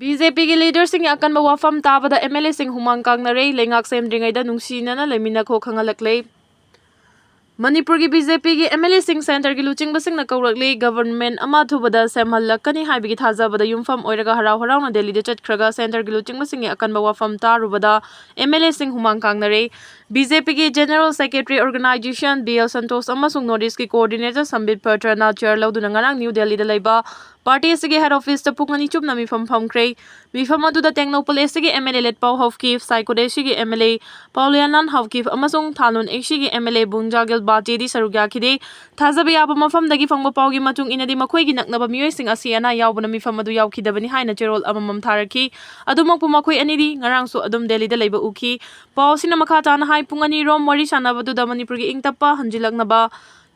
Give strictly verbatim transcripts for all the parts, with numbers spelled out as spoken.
B J ꯄꯤꯒꯤ ꯂꯤꯗꯔꯁꯤꯡꯒꯤ ꯑꯀꯟꯕ ꯋꯥꯐꯝ ꯇꯥꯕꯗ ꯑꯦꯝ ꯑꯦꯜ ꯑꯦꯁꯤꯡ ꯍꯨꯃꯥꯡ ꯀꯥꯡꯅꯔꯦ꯫ ꯂꯩꯉꯥꯛ ꯁꯦꯝꯗ꯭ꯔꯤꯉꯩꯗ ꯅꯨꯡꯁꯤꯅꯅ ꯂꯩꯃꯤꯟꯅꯈꯣ ꯈꯪꯍꯜꯂꯛꯂꯦ꯫ ꯃꯅꯤꯄꯨꯔꯒꯤ ꯕꯤ ꯖꯦ ꯄꯤꯒꯤ ꯑꯦꯝ ꯑꯦꯜ ꯑꯦꯁꯤꯡ ꯁꯦꯟꯇꯔꯒꯤ ꯂꯨꯆꯤꯡꯕꯁꯤꯡꯅ ꯀꯧꯔꯛꯂꯤ꯫ ꯒꯕꯔꯟꯃꯦꯟ ꯑꯃ ꯑꯊꯨꯕꯗ ꯁꯦꯝꯍꯜꯂꯛꯀꯅꯤ ꯍꯥꯏꯕꯒꯤ ꯊꯥꯖꯕꯗ ꯌꯨꯝꯐꯝ ꯑꯣꯏꯔꯒ ꯍꯔꯥꯎ ꯍꯔꯥꯎꯅ ꯗꯦꯜꯂꯤꯗ ꯆꯠꯈ꯭ꯔꯒ ꯁꯦꯟꯇꯔꯒꯤ ꯂꯨꯆꯤꯡꯕꯁꯤꯡꯒꯤ ꯑꯀꯟꯕ ꯋꯥꯐꯝ ꯇꯥꯔꯨꯕꯗ ꯑꯦꯝ ꯑꯦꯜ ꯑꯦꯁꯤꯡ ꯍꯨꯃꯥꯡ ꯀꯥꯡꯅꯔꯦ꯫ ꯕꯤ ꯖꯦ ꯄꯤꯒꯤ general secretary organisation B L Santosh ꯑꯃꯁꯨꯡ ꯅꯣꯔꯠ ꯏꯁꯀꯤ ꯀꯣꯑꯣꯔꯗꯤꯅꯦꯇꯔ ꯁꯝꯕꯤꯠ ꯄꯇ꯭ꯔꯅ ꯆꯤꯌꯔ ꯂꯧꯗꯨꯅ ꯉꯔꯥꯡ ꯅ꯭ꯌꯨ ꯗꯦꯜꯂꯤꯗ ꯂꯩꯕ ꯄꯥꯔꯇꯤ ꯑꯁꯤꯒꯤ ꯍꯦꯗ ꯑꯣꯐꯤꯁꯇ ꯄꯨꯡ ꯑꯅꯤ ꯆꯨꯞꯅ ꯃꯤꯐꯝ ꯐꯝꯈ꯭ꯔꯦ꯫ ꯃꯤꯐꯝ ꯑꯗꯨꯗ ꯇꯦꯡꯅꯧꯄꯜ ꯑꯦꯁ ꯁꯤꯒꯤ ꯑꯦꯝ ꯑꯦꯜ ꯑꯦ ꯂꯦꯠꯄꯥꯎ ꯍꯧꯀꯤꯞ, ꯁꯥꯏꯀꯣꯠ ꯑꯦꯁ ꯁꯤꯒꯤ ꯑꯦꯝ ꯑꯦꯜ ꯑꯦ ꯄꯥꯎꯂꯤꯌꯥꯅꯥꯟ ꯍꯧꯀꯤꯞ ꯑꯃꯁꯨꯡ ꯊꯥꯂꯨꯟ ꯑꯦꯁ ꯁꯤꯒꯤ ꯑꯦꯝ ꯑꯦꯜ ꯑꯦ ꯕꯨꯡꯖꯥꯒꯤꯜ ꯕꯥꯇꯦꯗꯤ ꯁꯔꯨꯛ ꯌꯥꯈꯤꯗꯦ꯫ ꯊꯥꯖꯕ ꯌꯥꯕ ꯃꯐꯝꯗꯒꯤ ꯐꯪꯕ ꯄꯥꯎꯒꯤ ꯃꯇꯨꯡ ꯏꯟꯅꯗꯤ, ꯃꯈꯣꯏꯒꯤ ꯅꯛꯅꯕ ꯃꯤꯑꯣꯏꯁꯤꯡ ꯑꯁꯤ ꯑꯅꯥ ꯌꯥꯎꯕꯅ ꯃꯤꯐꯝ ꯑꯗꯨ ꯌꯥꯎꯈꯤꯗꯕꯅꯤ ꯍꯥꯏꯅ ꯆꯦꯔꯣꯜ ꯑꯃꯃꯝ ꯊꯥꯔꯛꯈꯤ꯫ ꯑꯗꯨꯃꯛꯄꯨ, ꯃꯈꯣꯏ ꯑꯅꯤꯗꯤ ꯉꯔꯥꯡꯁꯨ ꯑꯗꯨꯝ ꯗꯦꯜꯂꯤꯗ ꯂꯩꯕ ꯎꯈꯤ꯫ ꯄꯥꯎ ꯑꯁꯤꯅ ꯃꯈꯥ ꯇꯥꯅ ꯍꯥꯏ, ꯄꯨꯡ ꯑꯅꯤ ꯔꯣꯝ ꯋꯥꯔꯤ ꯁꯥꯟꯅꯕꯗꯨꯗ ꯃꯅꯤꯄꯨꯔꯒꯤ ꯏꯪ ꯇꯞꯄ ꯍꯟꯖꯤꯜꯂꯛꯅꯕ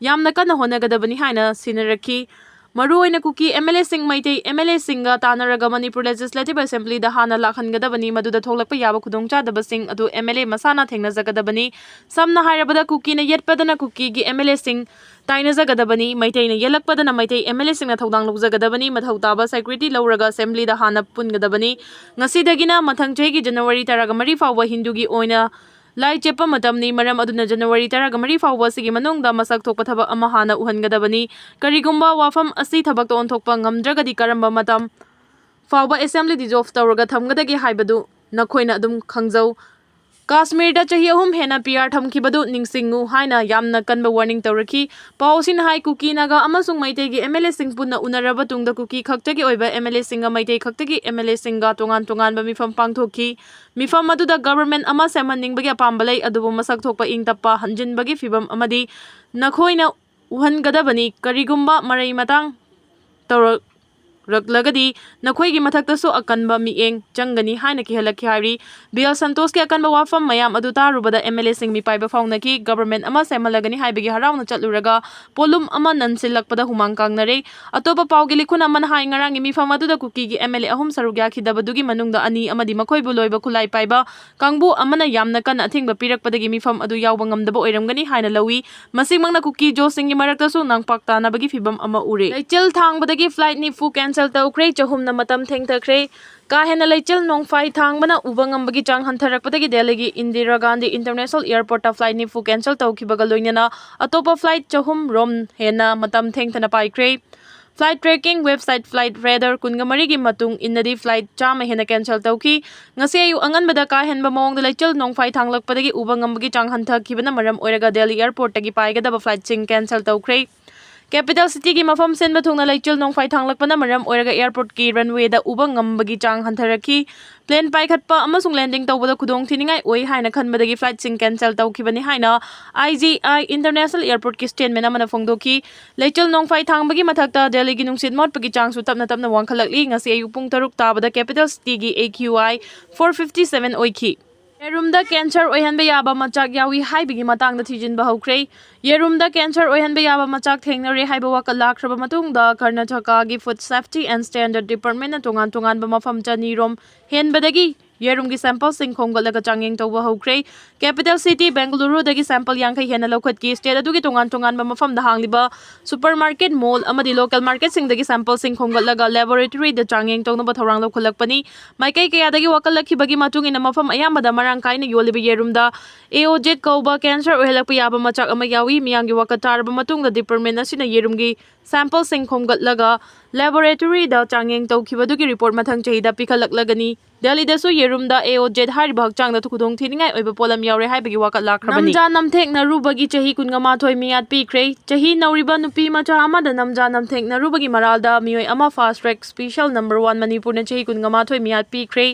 ꯌꯥꯝꯅ ꯀꯟꯅ ꯍꯣꯠꯅꯒꯗꯕꯅꯤ ꯍꯥꯏꯅ ꯁꯤꯟꯅꯔꯛꯈꯤ꯫ ꯃꯔꯨꯑꯣꯏꯅ ꯀꯨꯀꯤ ꯑꯦꯝ ꯑꯦꯜ ꯑꯦꯁꯤꯡ, ꯃꯩꯇꯩ ꯑꯦꯝ ꯑꯦꯜ ꯑꯦꯁꯤꯡꯒ ꯇꯥꯟꯅꯔꯒ ꯃꯅꯤꯄꯨꯔ ꯂꯦꯖꯤꯁꯂꯦꯇꯤꯚ ꯑꯦꯁꯦꯝꯕ꯭ꯂꯤꯗ ꯍꯥꯟꯅ ꯂꯥꯛꯍꯟꯒꯗꯕꯅꯤ꯫ ꯃꯗꯨꯗ ꯊꯣꯛꯂꯛꯄ ꯌꯥꯕ ꯈꯨꯗꯣꯡꯆꯥꯗꯕꯁꯤꯡ ꯑꯗꯨ ꯑꯦꯝ ꯑꯦꯜ ꯑꯦ ꯃꯁꯥꯅ ꯊꯦꯡꯅꯖꯒꯗꯕꯅꯤ꯫ ꯁꯝꯅ ꯍꯥꯏꯔꯕꯗ, ꯀꯨꯀꯤꯅ ꯌꯦꯠꯄꯗꯅ ꯀꯨꯀꯤꯒꯤ ꯑꯦꯝ ꯑꯦꯜ ꯑꯦꯁꯤꯡ ꯇꯥꯏꯅꯖꯒꯗꯕꯅꯤ, ꯃꯩꯇꯩꯅ ꯌꯦꯜꯂꯛꯄꯗꯅ ꯃꯩꯇꯩ ꯑꯦꯝ ꯑꯦꯜ ꯑꯦꯁꯤꯡꯅ ꯊꯧꯗꯥꯡ ꯂꯧꯖꯒꯗꯕꯅꯤ꯫ ꯃꯊꯧ ꯇꯥꯕ ꯁꯦꯀ꯭ꯌꯨꯔꯤꯇꯤ ꯂꯧꯔꯒ ꯑꯦꯁꯦꯝꯕ꯭ꯂꯤꯗ ꯍꯥꯟꯅ ꯄꯨꯟꯒꯗꯕꯅꯤ꯫ ꯉꯁꯤꯗꯒꯤꯅ ꯃꯊꯪ ꯆꯍꯤꯒꯤ ꯖꯅꯋꯥꯔꯤ ꯇꯔꯥꯃꯔꯤ ꯐꯥꯎꯕ ꯍꯤꯟꯗꯨꯒꯤ ꯑꯣꯏꯅ ꯂꯥꯏ ꯆꯦꯞꯄ ꯃꯇꯝꯅꯤ꯫ ꯃꯔꯝ ꯑꯗꯨꯅ ꯖꯅꯋꯥꯔꯤ ꯇꯔꯥꯃꯔꯤ ꯐꯥꯎꯕ ꯑꯁꯤꯒꯤ ꯃꯅꯨꯡꯗ ꯃꯁꯛ ꯊꯣꯛꯄ ꯊꯕꯛ ꯑꯃ ꯍꯥꯟꯅ ꯎꯍꯟꯒꯗꯕꯅꯤ꯫ ꯀꯔꯤꯒꯨꯝꯕ ꯋꯥꯐꯝ ꯑꯁꯤ ꯊꯕꯛꯇ ꯑꯣꯟꯊꯣꯛꯄ ꯉꯝꯗ꯭ꯔꯒꯗꯤ ꯀꯔꯝꯕ ꯃꯇꯝ ꯐꯥꯎꯕ ꯑꯦꯁꯦꯝꯕ꯭ꯂꯤ ꯗꯤꯖꯣꯜꯚ ꯇꯧꯔꯒ ꯊꯝꯒꯗꯒꯦ ꯍꯥꯏꯕꯗꯨ ꯅꯈꯣꯏꯅ ꯑꯗꯨꯝ ꯈꯪꯖꯧ꯫ ꯀꯥꯁꯃꯤꯔꯗ ꯆꯍꯤ ꯑꯍꯨꯝ ꯍꯦꯟꯅ ꯄꯤ ꯑꯥꯔ ꯊꯝꯈꯤꯕꯗꯨ ꯅꯤꯡꯁꯤꯡꯉꯨ ꯍꯥꯏꯅ ꯌꯥꯝꯅ ꯀꯟꯕ ꯋꯥꯔꯅꯤꯡ ꯇꯧꯔꯛꯈꯤ꯫ ꯄꯥꯎ ꯑꯁꯤꯅ ꯍꯥꯏ, ꯀꯨꯀꯤ, ꯅꯥꯒꯥ ꯑꯃꯁꯨꯡ ꯃꯩꯇꯩꯒꯤ ꯑꯦꯝ ꯑꯦꯜ ꯑꯦꯁꯤꯡ ꯄꯨꯟꯅ ꯎꯅꯔꯕ ꯇꯨꯡꯗ ꯀꯨꯀꯤ ꯈꯛꯇꯒꯤ ꯑꯣꯏꯕ ꯑꯦꯝ ꯑꯦꯜ ꯑꯦꯁꯤꯡꯒ ꯃꯩꯇꯩ ꯈꯛꯇꯒꯤ ꯑꯦꯝ ꯑꯦꯜ ꯑꯦꯁꯤꯡꯒ ꯇꯣꯉꯥꯟ ꯇꯣꯉꯥꯟꯕ ꯃꯤꯐꯝ ꯄꯥꯡꯊꯣꯛꯈꯤ꯫ ꯃꯤꯐꯝ ꯑꯗꯨꯗ ꯒꯕꯔꯟꯃꯦꯟ ꯑꯃ ꯁꯦꯝꯍꯟꯅꯤꯡꯕꯒꯤ ꯑꯄꯥꯝꯕ ꯂꯩ, ꯑꯗꯨꯕꯨ ꯃꯁꯛ ꯊꯣꯛꯄ ꯏꯪ ꯇꯞꯄ ꯍꯟꯖꯤꯟꯕꯒꯤ ꯐꯤꯚꯝ ꯑꯃꯗꯤ ꯅꯈꯣꯏꯅ ꯎꯍꯟꯒꯗꯕꯅꯤ꯫ ꯀꯔꯤꯒꯨꯝꯕ ꯃꯔꯩ ꯃꯇꯥꯡ ꯇꯧꯔꯛꯂꯒꯗꯤ ꯅꯈꯣꯏꯒꯤ ꯃꯊꯛꯇꯁꯨ ꯑꯀꯟꯕ ꯃꯤꯠꯌꯦꯡ ꯆꯪꯒꯅꯤ ꯍꯥꯏꯅ ꯀꯤꯍꯜꯂꯛꯈꯤ ꯍꯥꯏꯔꯤ꯫ ꯕꯤ ꯑꯦꯜ ꯁꯟꯇꯣꯁꯀꯤ ꯑꯀꯟꯕ ꯋꯥꯐꯝ ꯃꯌꯥꯝ ꯑꯗꯨ ꯇꯥꯔꯨꯕꯗ ꯑꯦꯝ ꯑꯦꯜ ꯑꯦꯁꯤꯡ ꯃꯤꯄꯥꯏꯕ ꯐꯥꯎꯅꯈꯤ꯫ ꯒꯕꯔꯟꯃꯦꯟ ꯑꯃ ꯁꯦꯝꯍꯜꯂꯒꯅꯤ ꯍꯥꯏꯕꯒꯤ ꯍꯔꯥꯎꯅ ꯆꯠꯂꯨꯔꯒ ꯄꯣꯠꯂꯨꯝ ꯑꯃ ꯅꯟꯁꯤꯜꯂꯛꯄꯗ ꯍꯨꯃꯥꯡ ꯀꯥꯡꯅꯔꯦ꯫ ꯑꯇꯣꯞꯄ ꯄꯥꯎꯒꯤ ꯂꯤꯈꯨꯟ ꯑꯃꯅ ꯍꯥꯏ, ꯉꯔꯥꯡꯒꯤ ꯃꯤꯐꯝ ꯑꯗꯨꯗ ꯀꯨꯀꯤꯒꯤ ꯑꯦꯝ ꯑꯦꯜ ꯑꯦ ꯑꯍꯨꯝ ꯁꯔꯨꯛ ꯌꯥꯈꯤꯗꯕꯗꯨꯒꯤ ꯃꯅꯨꯡꯗ ꯑꯅꯤ ꯑꯃꯗꯤ ꯃꯈꯣꯏꯕꯨ ꯂꯣꯏꯕ ꯈꯨꯠꯂꯥꯏ ꯄꯥꯏꯕ ꯀꯥꯡꯕꯨ ꯑꯃꯅ ꯌꯥꯝꯅ ꯀꯟꯅ ꯑꯊꯤꯡꯕ ꯄꯤꯔꯛꯄꯗꯒꯤ ꯃꯤꯐꯝ ꯑꯗꯨ ꯌꯥꯎꯕ ꯉꯝꯗꯕ ꯑꯣꯏꯔꯝꯒꯅꯤ ꯍꯥꯏꯅ ꯂꯧꯏ꯫ ꯃꯁꯤꯃꯛꯅ ꯀꯨꯀꯤ ꯖꯣꯁꯤꯡꯒꯤ ꯃꯔꯛꯇꯁꯨ ꯅꯥꯡꯄꯥꯛ ꯇꯥꯅꯕꯒꯤ ꯐꯤꯚꯝ ꯑꯃ ꯎꯔꯦ꯫ ꯂꯩꯆꯤꯜ ꯊꯥꯡꯕꯗꯒꯤ ꯐ꯭ꯂꯥꯏꯠ ꯅꯤꯐꯨ cancel cancel ꯇꯧꯈ꯭ꯔꯦ꯫ ꯆꯍꯨꯝꯅ ꯃꯇꯝ ꯊꯦꯡꯊꯈ꯭ꯔꯦ꯫ ꯀꯥ ꯍꯦꯟꯅ ꯂꯩꯆꯤꯜ ꯅꯣꯡꯐꯥꯏ ꯊꯥꯡꯕꯅ ꯎꯕ ꯉꯝꯕꯒꯤ ꯆꯥꯡ ꯍꯟꯊꯔꯛꯄꯗꯒꯤ ꯗꯦꯜꯂꯤꯒꯤ ꯏꯟꯗꯤꯔꯥ ꯒꯥꯟꯙꯤ ꯏꯟꯇꯔꯅꯦꯁꯅꯦꯜ ꯑꯦꯌꯔꯄꯣꯔꯠꯇ ꯐ꯭ꯂꯥꯏꯠ ꯅꯤꯐꯨ cancel ꯇꯧꯈꯤꯕꯒ ꯂꯣꯏꯅꯅ ꯑꯇꯣꯞꯄ ꯐ꯭ꯂꯥꯏꯠ ꯆꯍꯨꯝ ꯔꯣꯝ ꯍꯦꯟꯅ ꯃꯇꯝ ꯊꯦꯡꯊꯅ ꯄꯥꯏꯈ꯭ꯔꯦ꯫ ꯐ꯭ꯂꯥꯏꯠ ꯇ꯭ꯔꯦꯀꯤꯡ ꯋꯦꯕꯁꯥꯏꯠ ꯐ꯭ꯂꯥꯏꯠ ꯔꯦꯗꯥꯔ ꯀꯨꯟꯒ ꯃꯔꯤꯒꯤ ꯃꯇꯨꯡ ꯏꯟꯅꯗꯤ ꯐ꯭ꯂꯥꯏꯠ ꯆꯥꯝꯃ ꯍꯦꯟꯅ cancel ꯇꯧꯈꯤ꯫ ꯉꯁꯤ ꯑꯌꯨꯛ ꯑꯉꯟꯕꯗ ꯀꯥ ꯍꯦꯟꯕ ꯃꯑꯣꯡꯗ ꯂꯩꯆꯤꯜ ꯅꯣꯡꯐꯥꯏ ꯊꯥꯡꯂꯛꯄꯗꯒꯤ ꯎꯕ ꯉꯝꯕꯒꯤ ꯆꯥꯡ ꯍꯟꯊꯈꯤꯕꯅ ꯃꯔꯝ ꯑꯣꯏꯔꯒ ꯗꯦꯜꯂꯤ ꯑꯦꯌꯔꯄꯣꯔꯠꯇꯒꯤ ꯄꯥꯏꯒꯗꯕ ꯐ꯭ꯂꯥꯏꯠꯁꯤꯡ cancel ꯇꯧꯈ꯭ꯔꯦ꯫ ꯀꯦꯄꯤꯇꯦꯜ ꯁꯤꯇꯤꯒꯤ ꯃꯐꯝ ꯁꯤꯟꯕ ꯊꯨꯡꯅ ꯂꯩꯆꯤꯜ ꯅꯣꯡꯐꯥꯏ ꯊꯥꯡꯂꯛꯄꯅ ꯃꯔꯝ ꯑꯣꯏꯔꯒ ꯑꯦꯌꯔꯄꯣꯔꯠꯀꯤ ꯔꯟꯋꯦꯗ ꯎꯕ ꯉꯝꯕꯒꯤ ꯆꯥꯡ ꯍꯟꯊꯔꯛꯈꯤ꯫ ꯄ꯭ꯂꯦꯟ ꯄꯥꯏꯈꯠꯄ ꯑꯃꯁꯨꯡ ꯂꯦꯟꯗꯤꯡ ꯇꯧꯕꯗ ꯈꯨꯗꯣꯡꯊꯤꯅꯤꯡꯉꯥꯏ ꯑꯣꯏ ꯍꯥꯏꯅ ꯈꯟꯕꯗꯒꯤ ꯐ꯭ꯂꯥꯏꯠꯁꯤꯡ cancel ꯇꯧꯈꯤꯕꯅꯤ ꯍꯥꯏꯅ ꯑꯥꯏ ꯖꯤ ꯑꯥꯏ ꯏꯟꯇꯔꯅꯦꯁꯅꯦꯜ ꯑꯦꯌꯔꯄꯣꯔꯠꯀꯤ ꯁ꯭ꯇꯦꯠꯃꯦꯟ ꯑꯃꯅ ꯐꯣꯡꯗꯣꯛꯈꯤ꯫ ꯂꯩꯆꯤꯜ ꯅꯣꯡꯐꯥꯏ ꯊꯥꯡꯕꯒꯤ ꯃꯊꯛꯇ ꯗꯦꯜꯂꯤꯒꯤ ꯅꯨꯡꯁꯤꯠ ꯃꯣꯠꯄꯒꯤ ꯆꯥꯡꯁꯨ ꯇꯞꯅ ꯇꯞꯅ ꯋꯥꯡꯈꯠꯂꯛꯂꯤ꯫ ꯉꯁꯤ ꯑꯌꯨꯛ ꯄꯨꯡ ꯇꯔꯨꯛ ꯇꯥꯕꯗ capital ꯁꯤꯇꯤꯒꯤ A Q I four fifty seven ꯑꯣꯏꯈꯤ꯫ ꯌꯦꯔꯨꯝꯗ cancer ꯑꯣꯏꯍꯟꯕ ꯌꯥꯕ ꯃꯆꯥꯛ ꯌꯥꯎꯏ ꯍꯥꯏꯕꯒꯤ ꯃꯇꯥꯡꯗ ꯊꯤꯖꯤꯟꯕ ꯍꯧꯈ꯭ꯔꯦ꯫ ꯌꯦꯔꯨꯝꯗ cancer ꯑꯣꯏꯍꯟꯕ ꯌꯥꯕ ꯃꯆꯥꯛ ꯊꯦꯡꯅꯔꯦ ꯍꯥꯏꯕ ꯋꯥꯀꯠ ꯂꯥꯛꯈ꯭ꯔꯕ ꯃꯇꯨꯡꯗ ꯀꯔꯅꯥꯇꯀꯥꯒꯤ Food Safety and Standard Departmentꯅ ꯇꯣꯉꯥꯟ ꯇꯣꯉꯥꯟꯕ ꯃꯐꯝ ꯆꯅꯤ ꯔꯣꯝ ꯍꯦꯟꯕꯗꯒꯤ ꯌꯦꯔꯨꯝꯒꯤ sampleꯁꯤꯡ ꯈꯣꯝꯒꯠꯂꯒ ꯆꯥꯡꯌꯦꯡ ꯇꯧꯕ ꯍꯧꯈ꯭ꯔꯦ꯫ Capital City ꯕꯦꯡꯒꯂꯨꯔꯨꯗꯒꯤ sample ꯌꯥꯡꯈꯩ ꯍꯦꯟꯅ ꯂꯧꯈꯠꯈꯤ꯫ State ꯑꯗꯨꯒꯤ ꯇꯣꯉꯥꯟ ꯇꯣꯉꯥꯟꯕ ꯃꯐꯝꯗ ꯍꯥꯡꯂꯤꯕ supermarket, mall ꯑꯃꯗꯤ local marketꯁꯤꯡꯗꯒꯤ sampleꯁꯤꯡ ꯈꯣꯝꯒꯠꯂꯒ laboratoryꯗ ꯆꯥꯡꯌꯦꯡ ꯇꯧꯅꯕ ꯊꯧꯔꯥꯡ ꯂꯧꯈꯠꯂꯛꯄꯅꯤ꯫ ꯃꯥꯏꯀꯩ ꯀꯌꯥꯗꯒꯤ ꯋꯥꯀꯠꯂꯛꯈꯤꯕꯒꯤ ꯃꯇꯨꯡ ꯏꯟꯅ ꯃꯐꯝ ꯑꯌꯥꯝꯕꯗ ꯃꯔꯥꯡ ꯀꯥꯏꯅ ꯌꯣꯜꯂꯤꯕ ꯌꯦꯔꯨꯝꯗ AOZ ꯀꯧꯕ cancer ꯑꯣꯏꯍꯜꯂꯛꯄ ꯌꯥꯕ ꯃꯆꯥꯛ ꯑꯃ ꯌꯥꯎꯏ꯫ ꯃꯤꯌꯥꯝꯒꯤ ꯋꯥꯀꯠ ꯇꯥꯔꯕ ꯃꯇꯨꯡꯗ department ꯑꯁꯤꯅ ꯌꯦꯔꯨꯝꯒꯤ sampleꯁꯤꯡ ꯈꯣꯝꯒꯠꯂꯒ laboratoryꯗ ꯆꯥꯡꯌꯦꯡ ꯇꯧꯈꯤꯕꯗꯨꯒꯤ report ꯃꯊꯪ ꯆꯍꯤꯗ ꯄꯤꯈꯠꯂꯛꯂꯒꯅꯤ꯫ ꯗꯦꯜꯂꯤꯗꯁꯨ ꯌꯦꯔꯨꯝꯗ AOZ ꯍꯥꯏꯔꯤꯕ ꯍꯛꯆꯥꯡꯗ ꯈꯨꯗꯣꯡꯊꯤꯅꯤꯡꯉꯥꯏ ꯑꯣꯏꯕ ꯄꯣꯠꯂꯝ ꯌꯥꯎꯔꯦ ꯍꯥꯏꯕꯒꯤ ꯋꯥꯀꯠ ꯂꯥꯛꯈ꯭ꯔꯕꯅꯤ꯫ ꯅꯝꯖꯥ ꯅꯝꯊꯦꯛꯅꯔꯨꯕꯒꯤ ꯆꯍꯤ ꯀꯨꯟꯃꯥꯊꯣꯏ ꯃꯤꯌꯥꯠ ꯄꯤꯈ꯭ꯔꯦ꯫ ꯆꯍꯤ ꯅꯧꯔꯤꯕ ꯅꯨꯄꯤ ꯃꯆꯥ ꯑꯃꯗ ꯅꯝꯖꯥ ꯅꯝꯊꯦꯛꯅꯔꯨꯕꯒꯤ ꯃꯔꯥꯜꯗ ꯃꯤꯑꯣꯏ ꯑꯃ fast track special number one ꯃꯅꯤꯄꯨꯔꯅ ꯆꯍꯤ ꯀꯨꯟꯃꯥꯊꯣꯏ ꯃꯤꯌꯥꯠ ꯄꯤꯈ꯭ꯔꯦ꯫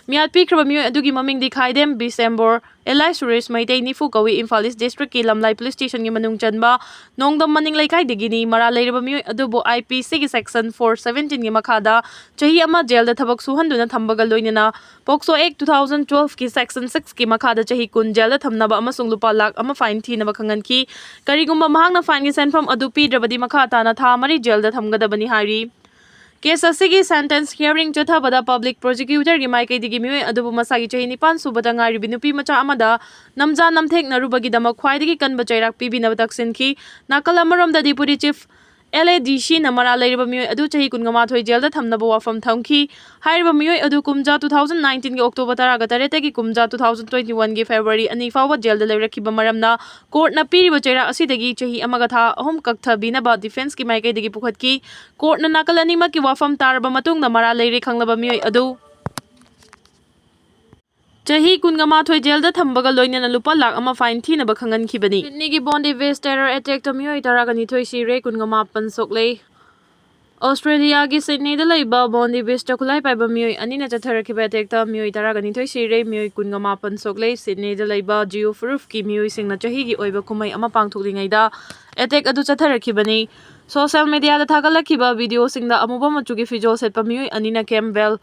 ꯃꯤꯌꯥꯠ ꯄꯤꯈ꯭ꯔꯕ ꯃꯤꯑꯣꯏ ꯑꯗꯨꯒꯤ ꯃꯃꯤꯡꯗꯤ ꯈꯥꯏꯗꯦꯝ ꯕꯤꯁꯦꯝꯕꯣꯔ, ꯑꯦꯂꯥꯏ ꯁꯨꯔꯦꯁ ꯃꯩꯇꯩ, ꯅꯤꯐꯨ ꯀꯧꯏ꯫ ꯏꯝꯐꯥꯜ East Districtꯀꯤ ꯂꯝꯂꯥꯏ police stationꯒꯤ ꯃꯅꯨꯡ ꯆꯟꯕ ꯅꯣꯡꯗꯝ ꯃꯅꯤꯡ ꯂꯩꯀꯥꯏꯗꯒꯤꯅꯤ꯫ ꯃꯔꯥꯜ ꯂꯩꯔꯕ ꯃꯤꯑꯣꯏ ꯑꯗꯨꯕꯨ IPCꯒꯤ section four seventeenꯒꯤ ꯃꯈꯥꯗ ꯆꯍꯤ ꯑꯃ ꯖꯦꯜꯗ ꯊꯕꯛ ꯁꯨꯍꯟꯗꯨꯅ ꯊꯝꯕꯒ ꯂꯣꯏꯅꯅ POCSO Act two thousand twelveꯀꯤ section sixꯀꯤ ꯃꯈꯥꯗ ꯆꯍꯤ ꯀꯨꯟ ꯖꯦꯜꯗ ꯊꯝꯅꯕ ꯑꯃꯁꯨꯡ ꯂꯨꯄꯥ ꯂꯥꯈ ꯑꯃ fine ꯊꯤꯅꯕ ꯈꯪꯍꯟꯈꯤ꯫ ꯀꯔꯤꯒꯨꯝꯕ ꯃꯍꯥꯛꯅ fineꯒꯤ ꯁꯦꯟꯐꯝ ꯑꯗꯨ ꯄꯤꯗ꯭ꯔꯕꯗꯤ ꯃꯈꯥ ꯇꯥꯅ ꯊꯥ ꯃꯔꯤ ꯖꯦꯜꯗ ꯊꯝꯒꯗꯕꯅꯤ ꯍꯥꯏꯔꯤ꯫ Case ꯑꯁꯤꯒꯤ sentence hearing ꯆꯠꯊꯕꯗ public prosecutorꯒꯤ ꯃꯥꯏꯀꯩꯗꯒꯤ ꯃꯤꯑꯣꯏ ꯑꯗꯨꯕꯨ ꯃꯁꯥꯒꯤ ꯆꯍꯤ ꯅꯤꯄꯥꯟ ꯁꯨꯕꯗ ꯉꯥꯏꯔꯤꯕꯤ ꯅꯨꯄꯤ ꯃꯆꯥ ꯑꯃꯗ ꯅꯝꯖꯥ ꯅꯝꯊꯦꯛꯅꯔꯨꯕꯒꯤꯗꯃꯛ ꯈ꯭ꯋꯥꯏꯗꯒꯤ ꯀꯟꯕ ꯆꯩꯔꯥꯛ ꯄꯤꯕꯤꯅꯕ ꯇꯛꯁꯤꯟꯈꯤ꯫ ꯅꯥꯀꯜ ꯑꯃꯔꯣꯝꯗ Deputy Chief LADCꯅ ꯃꯔꯥꯜ ꯂꯩꯔꯕ ꯃꯤꯑꯣꯏ ꯑꯗꯨ ꯆꯍꯤ ꯀꯨꯟꯃꯥꯊꯣꯏ ꯖꯦꯜꯗ ꯊꯝꯅꯕ ꯋꯥꯐꯝ ꯊꯝꯈꯤ꯫ ꯍꯥꯏꯔꯤꯕ ꯃꯤꯑꯣꯏ ꯑꯗꯨ ꯀꯨꯝꯖꯥ two thousand nineteenꯒꯤ October ꯇꯔꯥꯒ ꯇꯔꯦꯠꯇꯒꯤ ꯀꯨꯝꯖꯥ two thousand twenty oneꯒꯤ February ꯑꯅꯤ ꯐꯥꯎꯕ ꯖꯦꯜꯗ ꯂꯩꯔꯛꯈꯤꯕ ꯃꯔꯝꯅ ꯀꯣꯔꯠꯅ ꯄꯤꯔꯤꯕ ꯆꯩꯔꯥꯛ ꯑꯁꯤꯗꯒꯤ ꯆꯍꯤ ꯑꯃꯒ ꯊꯥ ꯑꯍꯨꯝ ꯀꯛꯊꯕꯤꯅꯕ ꯗꯤꯐꯦꯟꯁꯀꯤ ꯃꯥꯏꯀꯩꯗꯒꯤ ꯄꯨꯈꯠꯈꯤ꯫ ꯀꯣꯔꯠꯅ ꯅꯥꯀꯜ ꯑꯅꯤꯃꯛꯀꯤ ꯋꯥꯐꯝ ꯇꯥꯔꯕ ꯃꯇꯨꯡꯗ ꯃꯔꯥꯜ ꯂꯩꯔꯦ ꯈꯪꯂꯕ ꯃꯤꯑꯣꯏ ꯑꯗꯨ ꯆꯍꯤ ꯀꯨꯟꯃꯥꯊꯣꯏ ꯖꯦꯜꯗ ꯊꯝꯕꯒ ꯂꯣꯏꯅꯅ ꯂꯨꯄꯥ ꯂꯥꯈ ꯑꯃ fine ꯊꯤꯅꯕ ꯈꯪꯍꯟꯈꯤꯕꯅꯤ꯫ ꯁꯤꯗꯅꯤꯒꯤ ꯕꯣꯟꯗꯤ ꯕꯤꯆ ꯇꯦꯔꯔ ꯑꯦꯇꯦꯛꯇ ꯃꯤꯑꯣꯏ ꯇꯔꯥꯒ ꯅꯤꯊꯣꯏ ꯁꯤꯔꯦ, ꯀꯨꯟꯃꯥꯄꯟ ꯁꯣꯛꯂꯦ꯫ ꯑꯣꯁꯇ꯭ꯔꯦꯂꯤꯌꯥꯒꯤ ꯁꯤꯗꯅꯤꯗ ꯂꯩꯕ ꯕꯣꯟꯗꯤ ꯕꯤꯆꯇ ꯈꯨꯠꯂꯥꯏ ꯄꯥꯏꯕ ꯃꯤꯑꯣꯏ ꯑꯅꯤꯅ ꯆꯠꯊꯔꯛꯈꯤꯕ ꯑꯦꯇꯦꯛꯇ ꯃꯤꯑꯣꯏ ꯇꯔꯥꯒ ꯅꯤꯊꯣꯏ ꯁꯤꯔꯦ, ꯃꯤꯑꯣꯏ ꯀꯨꯟꯃꯥꯄꯟ ꯁꯣꯛꯂꯦ꯫ ꯁꯤꯗꯅꯤꯗ ꯂꯩꯕ ꯖꯤꯑꯣ ꯐꯨꯔꯨꯞꯀꯤ ꯃꯤꯑꯣꯏꯁꯤꯡꯅ ꯆꯍꯤꯒꯤ ꯑꯣꯏꯕ ꯀꯨꯝꯍꯩ ꯑꯃ ꯄꯥꯡꯊꯣꯛꯂꯤꯉꯩꯗ ꯑꯦꯇꯦꯛ ꯑꯗꯨ ꯆꯠꯊꯔꯛꯈꯤꯕꯅꯤ꯫ ꯁꯣꯁꯤꯌꯦꯜ ꯃꯤꯗꯤꯌꯥꯗ ꯊꯥꯒꯠꯂꯛꯈꯤꯕ ꯚꯤꯗꯤꯑꯣꯁꯤꯡꯗ ꯑꯃꯨꯕ ꯃꯆꯨꯒꯤ ꯐꯤꯖꯣꯜ ꯁꯦꯠꯄ ꯃꯤꯑꯣꯏ ꯑꯅꯤꯅ ꯀꯦꯝꯕꯦꯜ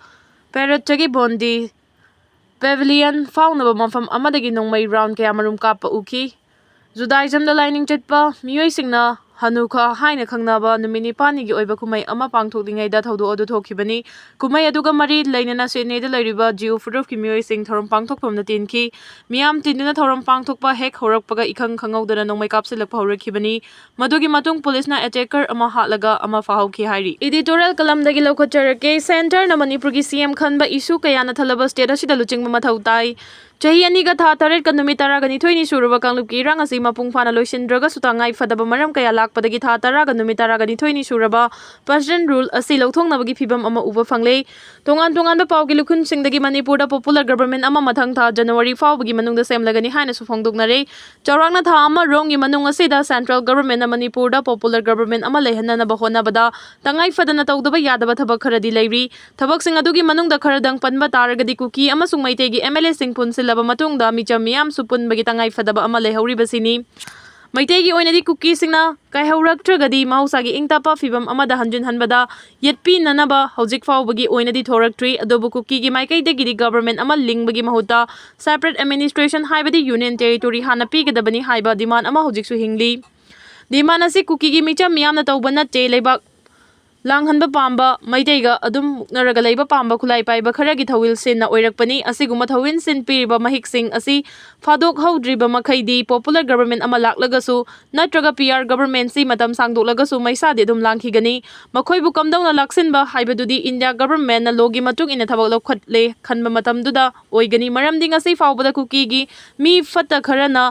ꯄꯦꯔꯦꯠꯇꯒꯤ ꯕꯣꯟꯗꯤ ꯄꯦꯚꯤꯂꯤꯌꯟ ꯐꯥꯎꯅꯕ ꯃꯐꯝ ꯑꯃꯗꯒꯤ ꯅꯣꯡꯃꯩ ꯔꯥꯎꯟ ꯀꯌꯥꯃꯔꯨꯝ ꯀꯥꯞꯄ ꯎꯈꯤ꯫ ꯖꯨꯗꯥꯏꯖꯝꯗ ꯂꯥꯏꯅꯤꯡ ꯆꯠꯄ ꯃꯤꯑꯣꯏꯁꯤꯡꯅ ꯍꯅꯨꯈꯥ ꯍꯥꯏꯅ ꯈꯪꯅꯕ ꯅꯨꯃꯤꯠ ꯅꯤꯄꯥꯜꯅꯤꯒꯤ ꯑꯣꯏꯕ ꯀꯨꯝꯍꯩ ꯑꯃ ꯄꯥꯡꯊꯣꯛꯂꯤꯉꯩꯗ ꯊꯧꯗꯣꯛ ꯑꯗꯨ ꯊꯣꯛꯈꯤꯕꯅꯤ꯫ ꯀꯨꯝꯍꯩ ꯑꯗꯗꯨꯒ ꯃꯔꯤ ꯂꯩꯅꯅ ꯁꯤꯗꯅꯤꯗ ꯂꯩꯔꯤꯕ ꯖꯤꯑꯣ ꯐꯨꯔꯨꯞꯀꯤ ꯃꯤꯑꯣꯏꯁꯤꯡ ꯊꯧꯔꯝ ꯄꯥꯡꯊꯣꯛꯐꯝꯗ ꯇꯤꯟꯈꯤ꯫ ꯃꯤꯌꯥꯝ ꯇꯤꯟꯗꯨꯅ ꯊꯧꯔꯝ ꯄꯥꯡꯊꯣꯛꯄ ꯍꯦꯛ ꯍꯧꯔꯛꯄꯒ ꯏꯈꯪ ꯈꯪꯍꯧꯗꯅ ꯅꯣꯡꯃꯩ ꯀꯥꯞꯁꯤꯜꯂꯛꯄ ꯍꯧꯔꯛꯈꯤꯕꯅꯤ꯫ ꯃꯗꯨꯒꯤ ꯃꯇꯨꯡ ꯄꯨꯂꯤꯁꯅ ꯑꯦꯇꯦꯀꯔ ꯑꯃ ꯍꯥꯠꯂꯒ ꯑꯃ ꯐꯥꯍꯧꯈꯤ ꯍꯥꯏꯔꯤ꯫ Editorial ꯀꯂꯝꯗꯒꯤ ꯂꯧꯈꯠꯆꯔꯛꯀꯦ꯫ ꯁꯦꯟꯇꯔꯅ ꯃꯅꯤꯄꯨꯔꯒꯤ ꯁꯤꯑꯦꯝ ꯈꯟꯕ ꯏꯁꯨ ꯀꯌꯥꯅ ꯊꯜꯂꯕ ꯁ꯭ꯇꯦꯠ ꯑꯁꯤꯗ ꯂꯨꯆꯤꯡꯕ ꯃꯊꯧ ꯇꯥꯏ꯫ ꯆꯍꯤ ꯑꯅꯤꯒ ꯊꯥ ꯇꯔꯦꯠꯀ ꯅꯨꯃꯤꯠ ꯇꯔꯥꯒ ꯅꯤꯊꯣꯏꯅꯤ ꯁꯨꯔꯕ ꯀꯥꯡꯂꯨꯞꯀꯤ ꯏꯔꯥꯡ ꯑꯁꯤ ꯃꯄꯨꯡ ꯐꯥꯅ ꯂꯣꯏꯁꯤꯟꯗ꯭ꯔꯒꯁꯨ ꯇꯉꯥꯏ ꯐꯗꯕ ꯃꯔꯝ ꯀꯌꯥ ꯂꯥꯛꯄꯗꯒꯤ ꯊꯥ ꯇꯔꯥꯒ ꯅꯨꯃꯤꯠ ꯇꯔꯥꯒ ꯅꯤꯊꯣꯏꯅꯤ ꯁꯨꯔꯕ ꯄ꯭ꯔꯁꯤꯗꯦꯟ ꯔꯨꯜ ꯑꯁꯤ ꯂꯧꯊꯣꯛꯅꯕꯒꯤ ꯐꯤꯚꯝ ꯑꯃ ꯎꯕ ꯐꯪꯂꯦ꯫ ꯇꯣꯉꯥꯟ ꯇꯣꯉꯥꯟꯕ ꯄꯥꯎꯒꯤ ꯂꯨꯈꯨꯟꯁꯤꯡꯗꯒꯤ ꯃꯅꯤꯄꯨꯔꯗ ꯄꯣꯄꯨꯂꯔ ꯒꯕꯔꯃꯦꯟ ꯑꯃ ꯃꯊꯪ ꯊꯥ ꯖꯅꯋꯥꯔꯤ ꯐꯥꯎꯕꯒꯤ ꯃꯅꯨꯡꯗ ꯁꯦꯝꯂꯒꯅꯤ ꯍꯥꯏꯅꯁꯨ ꯐꯣꯡꯗꯣꯛꯅꯔꯦ꯫ ꯆꯥꯎꯔꯥꯛꯅ ꯊꯥ ꯑꯃꯔꯣꯝꯒꯤ ꯃꯅꯨꯡ ꯑꯁꯤꯗ ꯁꯦꯟꯇ꯭ꯔꯦꯜ ꯒꯕꯔꯃꯦꯟꯅ ꯃꯅꯤꯄꯨꯔꯗ ꯄꯣꯄꯨꯂꯔ ꯒꯕꯔꯃꯦꯟ ꯑꯃ ꯂꯩꯍꯟꯅꯅꯕ ꯍꯣꯠꯅꯕꯗ ꯇꯉꯥꯏ ꯐꯗꯅ ꯇꯧꯗꯕ ꯌꯥꯗꯕ ꯊꯕꯛ ꯈꯔꯗꯤ ꯂꯩꯔꯤ꯫ ꯊꯕꯛꯁꯤꯡ ꯑꯗꯨꯒꯤ ꯃꯅꯨꯡꯗ ꯈꯔꯗꯪ ꯄꯟꯕ ꯇꯥꯔꯒꯗꯤ ꯀꯨꯀꯤ ꯑꯃꯁꯨꯡ ꯃꯩꯇꯩꯒꯤ MLAꯁꯤꯡ ꯄꯨꯟꯁꯤꯜꯂꯕ ꯃꯇꯨꯡꯗ ꯃꯤꯆꯝ ꯃꯤꯌꯥꯝꯁꯨ ꯄꯨꯟꯕꯒꯤ ꯇꯉꯥꯏ ꯐꯗꯕ ꯑꯃ ꯂꯩꯍꯧꯔꯤꯕꯁꯤꯅꯤ꯫ ꯃꯩꯇꯩꯒꯤ ꯑꯣꯏꯅꯗꯤ ꯀꯨꯀꯤꯁꯤꯡꯅ ꯀꯥꯏꯍꯧꯔꯛꯇ꯭ꯔꯒꯗꯤ ꯃꯍꯧꯁꯥꯒꯤ ꯏꯪ ꯇꯞꯄ ꯐꯤꯕꯝ ꯑꯃꯗ ꯍꯟꯖꯤꯟꯍꯟꯕꯗ ꯌꯦꯠꯄꯤꯅꯅꯕ ꯍꯧꯖꯤꯛ ꯐꯥꯎꯕꯒꯤ ꯑꯣꯏꯅꯗꯤ ꯊꯣꯔꯛꯇ꯭ꯔꯤ꯫ ꯑꯗꯨꯕꯨ ꯀꯨꯀꯤꯒꯤ ꯃꯥꯏꯀꯩꯗꯒꯤꯗꯤ ꯒꯕꯔꯃꯦꯟ ꯑꯃ ꯂꯤꯡꯕꯒꯤ ꯃꯍꯨꯠꯇ separate administration ꯍꯥꯏꯕꯗꯤ ꯌꯨꯅꯤꯌꯟ ꯇꯦꯔꯤꯇꯣꯔꯤ ꯍꯥꯟꯅ ꯄꯤꯒꯗꯕꯅꯤ ꯍꯥꯏꯕ ꯗꯤꯃꯥꯟ ꯑꯃ ꯍꯧꯖꯤꯛꯁꯨ ꯍꯤꯡꯂꯤ꯫ ꯗꯤꯃꯥꯟ ꯑꯁꯤ ꯀꯨꯀꯤꯒꯤ ꯃꯤꯆꯝ ꯃꯤꯌꯥꯝꯅ ꯇꯧꯕ ꯅꯠꯇꯦ, ꯂꯩꯕꯥꯛ ꯂꯥꯡꯍꯟꯕ ꯄꯥꯝꯕ, ꯃꯩꯇꯩꯒ ꯑꯗꯨꯝ ꯃꯨꯛꯅꯔꯒ ꯂꯩꯕ ꯄꯥꯝꯕ ꯈꯨꯠꯂꯥꯏ ꯄꯥꯏꯕ ꯈꯔꯒꯤ ꯊꯧꯋꯤꯜꯁꯤꯟꯅ ꯑꯣꯏꯔꯛꯄꯅꯤ꯫ ꯑꯁꯤꯒꯨꯝꯕ ꯊꯧꯋꯤꯟꯁꯤꯟ ꯄꯤꯔꯤꯕ ꯃꯍꯤꯛꯁꯤꯡ ꯑꯁꯤ ꯐꯥꯗꯣꯛꯍꯧꯗ꯭ꯔꯤꯕ ꯃꯈꯩꯗꯤ popular government ꯑꯃ ꯂꯥꯛꯂꯒꯁꯨ ꯅꯠꯇ꯭ꯔꯒ P R government ꯁꯤ ꯃꯇꯝ ꯁꯥꯡꯗꯣꯛꯂꯒꯁꯨ ꯃꯩꯁꯥꯗꯤ ꯑꯗꯨꯝ ꯂꯥꯡꯈꯤꯒꯅꯤ꯫ ꯃꯈꯣꯏꯕꯨ ꯀꯝꯗꯧꯅ ꯂꯥꯛꯁꯤꯟꯕ ꯍꯥꯏꯕꯗꯨꯗꯤ India government ꯅ law ꯒꯤ ꯃꯇꯨꯡ ꯏꯟꯅ ꯊꯕꯛ ꯂꯧꯈꯠꯂꯦ ꯈꯟꯕ ꯃꯇꯝꯗꯨꯗ ꯑꯣꯏꯒꯅꯤ꯫ ꯃꯔꯝꯗꯤ ꯉꯁꯤ ꯐꯥꯎꯕꯗ ꯀꯨꯀꯤꯒꯤ ꯃꯤ ꯐꯠꯇ ꯈꯔꯅ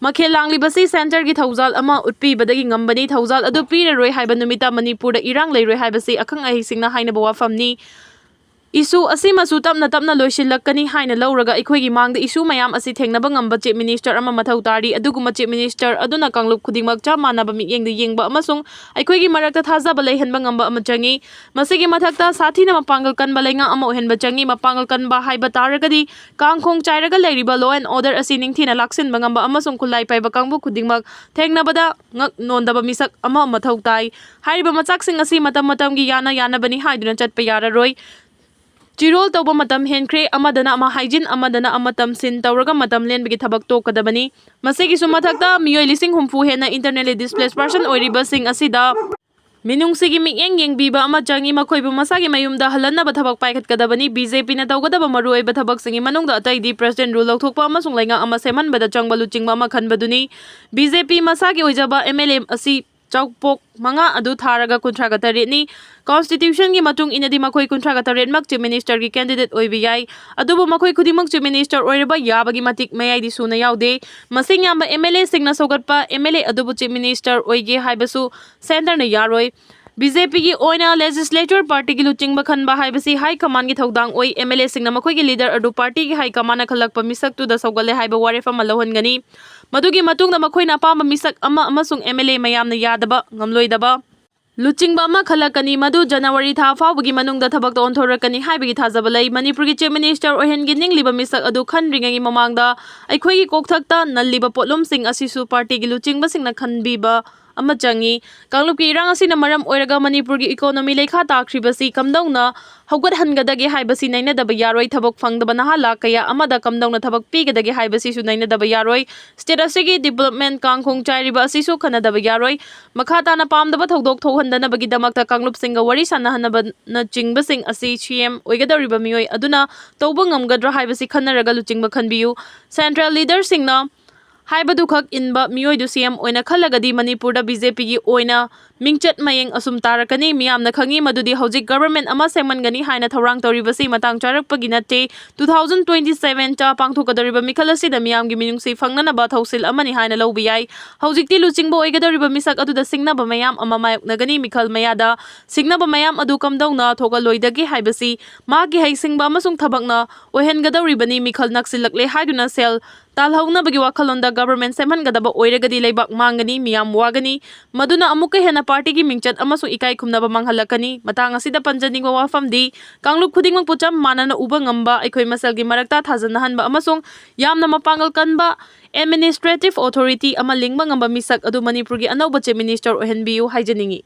ꯃꯈꯦꯜ ꯂꯥꯡꯂꯤꯕꯁꯤ centre ꯒꯤ ꯊꯧꯖꯥꯜ ꯑꯃ ꯎꯠꯄꯤꯕꯗꯒꯤ ꯉꯝꯕꯅꯤ꯫ ꯊꯧꯖꯥꯜ ꯑꯗꯨ ꯄꯤꯔꯔꯣꯏ ꯍꯥꯏꯕ ꯅꯨꯃꯤꯠꯇ ꯃꯅꯤꯄꯨꯔꯗ ꯏꯔꯥꯡ ꯂꯩꯔꯣꯏ ꯍꯥꯏꯕꯁꯤ ꯑꯈꯪ ꯑꯍꯩꯁꯤꯡꯅ ꯍꯥꯏꯅꯕ ꯋꯥꯐꯝꯅꯤ꯫ Issue ꯑꯁꯤꯃꯁꯨ ꯇꯞꯅ ꯇꯞꯅ ꯂꯣꯏꯁꯤꯜꯂꯛꯀꯅꯤ ꯍꯥꯏꯅ ꯂꯧꯔꯒ ꯑꯩꯈꯣꯏꯒꯤ ꯃꯥꯡꯗ issue ꯃꯌꯥꯝ ꯑꯁꯤ ꯊꯦꯡꯅꯕ ꯉꯝꯕ Chief Minister ꯑꯃ ꯃꯊꯧ ꯇꯥꯔꯤ꯫ ꯑꯗꯨꯒꯨꯝꯕ Chief Minister ꯑꯗꯨꯅ ꯀꯥꯡꯂꯨꯞ ꯈꯨꯗꯤꯡꯃꯛ ꯆꯞ ꯃꯥꯟꯅꯕ ꯃꯤꯠꯌꯦꯡꯗ ꯌꯦꯡꯕ ꯑꯃꯁꯨꯡ ꯑꯩꯈꯣꯏꯒꯤ ꯃꯔꯛꯇ ꯊꯥꯖꯕ ꯂꯩꯍꯟꯕ ꯉꯝꯕ ꯑꯃ ꯆꯪꯏ꯫ ꯃꯁꯤꯒꯤ ꯃꯊꯛꯇ ꯁꯥꯊꯤꯅ ꯃꯄꯥꯡꯒꯜ ꯀꯟꯕ ꯂꯩꯉꯥꯛ ꯑꯃ ꯑꯣꯏꯍꯟꯕ ꯆꯪꯏ꯫ ꯃꯄꯥꯡꯒꯜ ꯀꯟꯕ ꯍꯥꯏꯕ ꯇꯥꯔꯒꯗꯤ ꯀꯥꯡꯈꯣꯡ ꯆꯥꯏꯔꯒ ꯂꯩꯔꯤꯕ law and order ꯑꯁꯤ ꯅꯤꯡꯊꯤꯅ ꯂꯥꯛꯁꯤꯟꯕ ꯉꯝꯕ ꯑꯃꯁꯨꯡ ꯈꯨꯠꯂꯥꯏ ꯄꯥꯏꯕ ꯀꯥꯡꯕꯨ ꯈꯨꯗꯤꯡꯃꯛ ꯊꯦꯡꯅꯕꯗ ꯉꯛ ꯅꯣꯟꯗꯕ ꯃꯤꯁꯛ ꯑꯃ ꯃꯊꯧ ꯇꯥꯏ꯫ ꯍꯥꯏꯔꯤꯕ ꯃꯆꯥꯛꯁꯤꯡ ꯑꯁꯤ ꯃꯇꯝ ꯃꯇꯝꯒꯤ ꯌꯥꯅ ꯌꯥꯅꯕꯅꯤ ꯍꯥꯏꯗꯨꯅ ꯆꯠꯄ ꯌꯥꯔꯔꯣꯏ꯫ ꯆꯤꯔꯣꯜ ꯇꯧꯕ ꯃꯇꯝ ꯍꯦꯟꯈ꯭ꯔꯦ, ꯑꯃꯗꯅ ꯑꯃ ꯍꯥꯏꯖꯤꯟ, ꯑꯃꯗꯅ ꯑꯃ ꯇꯝꯁꯤꯟ ꯇꯧꯔꯒ ꯃꯇꯝ ꯂꯦꯟꯕꯒꯤ ꯊꯕꯛ ꯇꯣꯛꯀꯗꯕꯅꯤ꯫ ꯃꯁꯤꯒꯤꯁꯨ ꯃꯊꯛꯇ ꯃꯤꯑꯣꯏ ꯂꯤꯁꯤꯡ ꯍꯨꯝꯐꯨ ꯍꯦꯟꯅ internally displaced person ꯑꯣꯏꯔꯤꯕꯁꯤꯡ ꯑꯁꯤꯗ ꯃꯤꯅꯨꯡꯁꯤꯒꯤ ꯃꯤꯠꯌꯦꯡ ꯌꯦꯡꯕꯤꯕ ꯑꯃ ꯆꯪꯏ꯫ ꯃꯈꯣꯏꯕꯨ ꯃꯁꯥꯒꯤ ꯃꯌꯨꯝꯗ ꯍꯜꯍꯟꯅꯕ ꯊꯕꯛ ꯄꯥꯏꯈꯠꯀꯗꯕꯅꯤ꯫ B J P ꯅ ꯇꯧꯒꯗꯕ ꯃꯔꯨꯑꯣꯏꯕ ꯊꯕꯛꯁꯤꯡꯒꯤ ꯃꯅꯨꯡꯗ ꯑꯇꯩꯗꯤ President Rule ꯂꯧꯊꯣꯛꯄ ꯑꯃꯁꯨꯡ ꯂꯩꯉꯥꯛ ꯑꯃ ꯁꯦꯝꯍꯟꯕꯗ ꯆꯪꯕ ꯂꯨꯆꯤꯡꯕ ꯑꯃ ꯈꯟꯕꯗꯨꯅꯤ꯫ B J P ꯃꯁꯥꯒꯤ ꯑꯣꯏꯖꯕ M L A ꯑꯁꯤ ꯆꯥꯎꯄꯣꯛ ꯃꯉꯥ ꯑꯗꯨ ꯊꯥꯔꯒ ꯀꯨꯟꯊ꯭ꯔꯥꯒ ꯇꯔꯦꯠꯅꯤ꯫ Constitution ꯒꯤ ꯃꯇꯨꯡ ꯏꯟꯅꯗꯤ ꯃꯈꯣꯏ ꯀꯨꯟꯊ꯭ꯔꯥꯒ ꯇꯔꯦꯠꯃꯛ Chief Minister ꯒꯤ candidate ꯑꯣꯏꯕ ꯌꯥꯏ꯫ ꯑꯗꯨꯕꯨ ꯃꯈꯣꯏ ꯈꯨꯗꯤꯡꯃꯛ Chief Minister ꯑꯣꯏꯔꯕ ꯌꯥꯕꯒꯤ ꯃꯇꯤꯛ ꯃꯌꯥꯏꯗꯤ ꯁꯨꯅ ꯌꯥꯎꯗꯦ꯫ ꯃꯁꯤꯡ ꯌꯥꯝꯕ M L A ꯁꯤꯡꯅ ꯁꯧꯒꯠꯄ M L A ꯑꯗꯨꯕꯨ Chief Minister ꯑꯣꯏꯒꯦ ꯍꯥꯏꯕꯁꯨ centre ꯅ ꯌꯥꯔꯣꯏ꯫ B J P ꯒꯤ ꯑꯣꯏꯅ legislature party ꯒꯤ ꯂꯨꯆꯤꯡꯕ ꯈꯟꯕ ꯍꯥꯏꯕꯁꯤ high command ꯒꯤ ꯊꯧꯗꯥꯡ ꯑꯣꯏ꯫ M L A ꯁꯤꯡꯅ ꯃꯈꯣꯏꯒꯤ leader ꯑꯗꯨ party ꯒꯤ high command ꯅ ꯈꯜꯂꯛꯄ ꯃꯤꯁꯛꯇꯨꯗ ꯁꯧꯒꯠꯂꯦ ꯍꯥꯏꯕ ꯋꯥꯔꯦꯞ ꯑꯃ ꯂꯧꯍꯟꯒꯅꯤ꯫ ꯃꯗꯨꯒꯤ ꯃꯇꯨꯡꯗ ꯃꯈꯣꯏꯅ ꯑꯄꯥꯝꯕ ꯃꯤꯁꯛ ꯑꯃ ꯑꯃꯁꯨꯡ M L A ꯃꯌꯥꯝꯅ ꯌꯥꯗꯕ, ꯉꯝꯂꯣꯏꯗꯕ ꯂꯨꯆꯤꯡꯕ ꯑꯃ ꯈꯜꯂꯛꯀꯅꯤ, ꯃꯗꯨ January ꯊꯥ ꯐꯥꯎꯕꯒꯤ ꯃꯅꯨꯡꯗ ꯊꯕꯛꯇ ꯑꯣꯟꯊꯣꯔꯛꯀꯅꯤ ꯍꯥꯏꯕꯒꯤ ꯊꯥꯖꯕ ꯂꯩ꯫ ꯃꯅꯤꯄꯨꯔꯒꯤ Chief Minister ꯑꯣꯏꯍꯟꯈꯤꯅꯤꯡꯂꯤꯕ ꯃꯤꯁꯛ ꯑꯗꯨ ꯈꯟꯗ꯭ꯔꯤꯉꯩꯒꯤ ꯃꯃꯥꯡꯗ ꯑꯩꯈꯣꯏꯒꯤ ꯀꯣꯛꯊꯛꯇ ꯅꯜꯂꯤꯕ ꯄꯣꯠꯂꯨꯝꯁꯤꯡ ꯑꯁꯤꯁꯨ party ꯒꯤ ꯂꯨꯆꯤꯡꯕꯁꯤꯡꯅ ꯈꯟꯕꯤꯕ ꯑꯃ ꯆꯪꯏ꯫ ꯀꯥꯡꯂꯨꯞꯀꯤ ꯏꯔꯥꯡ ꯑꯁꯤꯅ ꯃꯔꯝ ꯑꯣꯏꯔꯒ ꯃꯅꯤꯄꯨꯔꯒꯤ economy ꯂꯩꯈꯥ ꯇꯥꯈ꯭ꯔꯤꯕꯁꯤ ꯀꯝꯗꯧꯅ ꯍꯧꯒꯠꯍꯟꯒꯗꯒꯦ ꯍꯥꯏꯕꯁꯤ ꯅꯩꯅꯗꯕ ꯌꯥꯔꯣꯏ꯫ ꯊꯕꯛ ꯐꯪꯗꯕ ꯅꯍꯥ ꯂꯥꯈ ꯀꯌꯥ ꯑꯃꯗ ꯀꯝꯗꯧꯅ ꯊꯕꯛ ꯄꯤꯒꯗꯒꯦ ꯍꯥꯏꯕꯁꯤꯁꯨ ꯅꯩꯅꯗꯕ ꯌꯥꯔꯣꯏ꯫ State ꯑꯁꯤꯒꯤ development ꯀꯥꯡꯈꯣꯡ ꯆꯥꯏꯔꯤꯕ ꯑꯁꯤꯁꯨ ꯈꯟꯅꯗꯕ ꯌꯥꯔꯣꯏ꯫ ꯃꯈꯥ ꯇꯥꯅ ꯄꯥꯝꯗꯕ ꯊꯧꯗꯣꯛ ꯊꯣꯛꯍꯟꯗꯅꯕꯒꯤꯗꯃꯛꯇ ꯀꯥꯡꯂꯨꯞꯁꯤꯡꯒ ꯋꯥꯔꯤ ꯁꯥꯟꯅꯍꯟꯅꯕꯅꯆꯤꯡꯕꯁꯤꯡ ꯑꯁꯤ C M ꯑꯣꯏꯒꯗꯧꯔꯤꯕ ꯃꯤꯑꯣꯏ ꯑꯗꯨꯅ ꯇꯧꯕ ꯉꯝꯒꯗ꯭ꯔꯥ ꯍꯥꯏꯕꯁꯤ ꯈꯟꯅꯔꯒ ꯂꯨꯆꯤꯡꯕ ꯈꯟꯕꯤꯌꯨ꯫ Central leaderꯁꯤꯡꯅ ꯍꯥꯏꯕꯗꯨꯈꯛ ꯏꯟꯕ ꯃꯤꯑꯣꯏꯗꯨ C M ꯑꯣꯏꯅ ꯈꯜꯂꯒꯗꯤ ꯃꯅꯤꯄꯨꯔꯗ B J Pꯒꯤ ꯑꯣꯏꯅ ꯃꯤꯡꯆꯠ ꯃꯌꯦꯡ ꯑꯁꯨꯝ ꯇꯥꯔꯛꯀꯅꯤ꯫ ꯃꯤꯌꯥꯝꯅ ꯈꯪꯏ ꯃꯗꯨꯗꯤ ꯍꯧꯖꯤꯛ government ꯑꯃ ꯁꯦꯝꯍꯟꯒꯅꯤ ꯍꯥꯏꯅ ꯊꯧꯔꯥꯡ ꯇꯧꯔꯤꯕꯁꯤ ꯃꯇꯥꯡ ꯆꯥꯔꯛꯄꯒꯤ ꯅꯠꯇꯦ꯫ Two thousand twenty seven ꯆꯥ ꯄꯥꯡꯊꯣꯛꯀꯗꯧꯔꯤꯕ ꯃꯤꯈꯜ ꯑꯁꯤꯗ ꯃꯤꯌꯥꯝꯒꯤ ꯃꯤꯅꯨꯡꯁꯤ ꯐꯪꯅꯅꯕ ꯊꯧꯁꯤꯜ ꯑꯃꯅꯤ ꯍꯥꯏꯅ ꯂꯧꯕ ꯌꯥꯏ꯫ ꯍꯧꯖꯤꯛꯇꯤ ꯂꯨꯆꯤꯡꯕ ꯑꯣꯏꯒꯗꯧꯔꯤꯕ ꯃꯤꯁꯛ ꯑꯗꯨꯗ ꯁꯤꯡꯅꯕ ꯃꯌꯥꯝ ꯑꯃ ꯃꯥꯌꯣꯛꯅꯒꯅꯤ꯫ ꯃꯤꯈꯜ ꯃꯌꯥꯗ ꯁꯤꯡꯅꯕ ꯃꯌꯥꯝ ꯑꯗꯨ ꯀꯝꯗꯧꯅ ꯊꯣꯛꯍꯜꯂꯣꯏꯗꯒꯦ ꯍꯥꯏꯕꯁꯤ ꯃꯍꯥꯛꯀꯤ ꯍꯩꯁꯤꯡꯕ ꯑꯃꯁꯨꯡ ꯊꯕꯛꯅ ꯑꯣꯏꯍꯟꯒꯗꯧꯔꯤꯕꯅꯤ꯫ ꯃꯤꯈꯜ ꯅꯛꯁꯤꯜꯂꯛꯂꯦ ꯍꯥꯏꯗꯨꯅ ꯁꯦꯜ ꯇꯥꯜꯍꯧꯅꯕꯒꯤ ꯋꯥꯈꯜꯂꯣꯟꯗ government ꯁꯦꯝꯍꯟꯒꯗꯕ ꯑꯣꯏꯔꯒꯗꯤ ꯂꯩꯕꯥꯛ ꯃꯥꯡꯒꯅꯤ, ꯃꯤꯌꯥꯝ ꯋꯥꯒꯅꯤ꯫ ꯃꯗꯨꯅ ꯑꯃꯨꯛꯀ ꯍꯦꯟꯅ partyꯒꯤ ꯃꯤꯡꯆꯠ ꯑꯃꯁꯨꯡ ꯏꯀꯥꯏ ꯈꯨꯝꯅꯕ ꯃꯥꯡꯍꯜꯂꯛꯀꯅꯤ꯫ ꯃꯇꯥꯡ ꯑꯁꯤꯗ ꯄꯟꯖꯅꯤꯡꯕ ꯋꯥꯐꯝꯗꯤ ꯀꯥꯡꯂꯨꯞ ꯈꯨꯗꯤꯡꯃꯛꯄꯨ ꯆꯞ ꯃꯥꯟꯅꯅ ꯎꯕ ꯉꯝꯕ, ꯑꯩꯈꯣꯏ ꯃꯁꯦꯜꯒꯤ ꯃꯔꯛꯇ ꯊꯥꯖꯅꯍꯟꯕ ꯑꯃꯁꯨꯡ ꯌꯥꯝꯅ ꯃꯄꯥꯡꯒꯜ ꯀꯟꯕ administrative authority ꯑꯃ ꯂꯤꯡꯕ ꯉꯝꯕ ꯃꯤꯁꯛ ꯑꯗꯨ ꯃꯅꯤꯄꯨꯔꯒꯤ ꯑꯅꯧꯕ Chief Minister ꯑꯣꯏꯍꯟꯕꯤꯌꯨ ꯍꯥꯏꯖꯅꯤꯡꯏ꯫